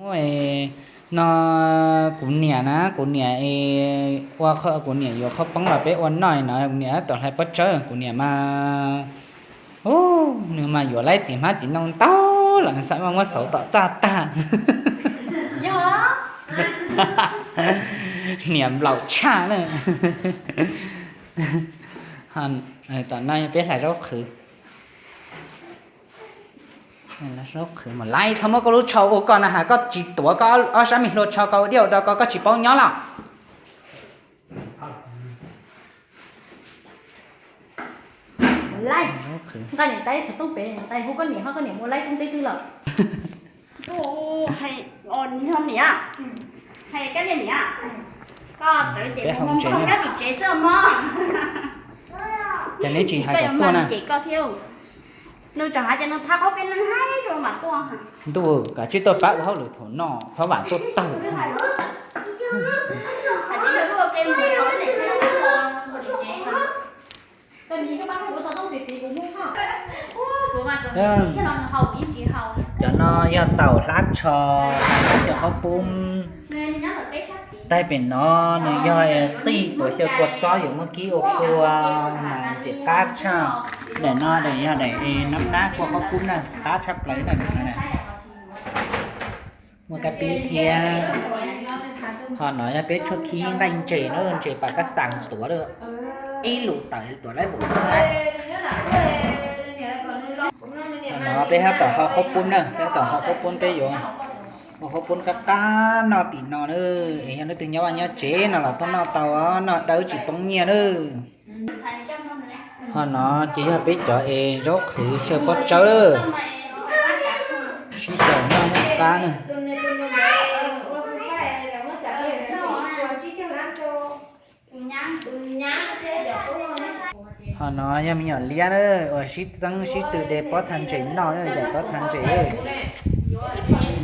Muaj no, kuv niam na, kuv niam ua, kuv niam yuav qhov poob los peb ua noj no, kuv niam tau hlais pob tsawb, kuv niam mas, u, nws mas yuav laib txiv hmab txiv ntoo ntau los xav mas muab xauv tom txaj tag. Niam nplaum tshaj na. Tom no peb hlais zaub qhwv. Zaub qhwv mas laib, txhob muab koj lub tsho ua koj na, has koj tsis tuav koj ob sab me hlua tsho koj ua diaj ua do koj, koj tsis paub nyob los. Laib, nqa niam tais xov tooj pem, niam tais hu koj niam ho koj niam mus laib roob teb twg lawm? Hais, niam, hais koj niam, niam, koj txawv ces mus mus nyob tim tsev xwb mog. Ces neb tsis hais kom tuaj na. Ces koj thiab, nws tseem hais tias nws thab qhaub peb neeg haib rau mam tuaj. Ntuj, kav tsij tuaj pab ua hauj lwm thaum no, txhob vam tuaj tawg. Cov no yog taum hlab tsho, cov qhaub poob. Taig pem no nws yog qij tuav xyaw kua txob yuav muab kib ua kua mas ntxim qab tshaj. Daim no daim yog daim nab nab kua qhaub poob na, qab tshaj plaws na. Muaj kab pib thiab. Ho no yog peb tshuaj khib nqaij ntses na, ntses pam kab xas tuav lawm. Ib lus tawm tuav laib npaum. Ho no peb tab tom hau qhaub poob na, peb tab tom hau qhaub poob, peb yuav ua qhaub poob qab qab noj tim no na. Es yog leej twg nyob vaj nyob tsev no los tuaj noj tau, noj dawb tsis poob nyiaj na. Ho no ces yog peb cov es zaub qhwv xyaw pob tsawb, sib xyaw noj qab na. Ho no yog me nyuam liab na, uas sib txeeb sib tw de pob txha ntses noj, yog pob txha ntses.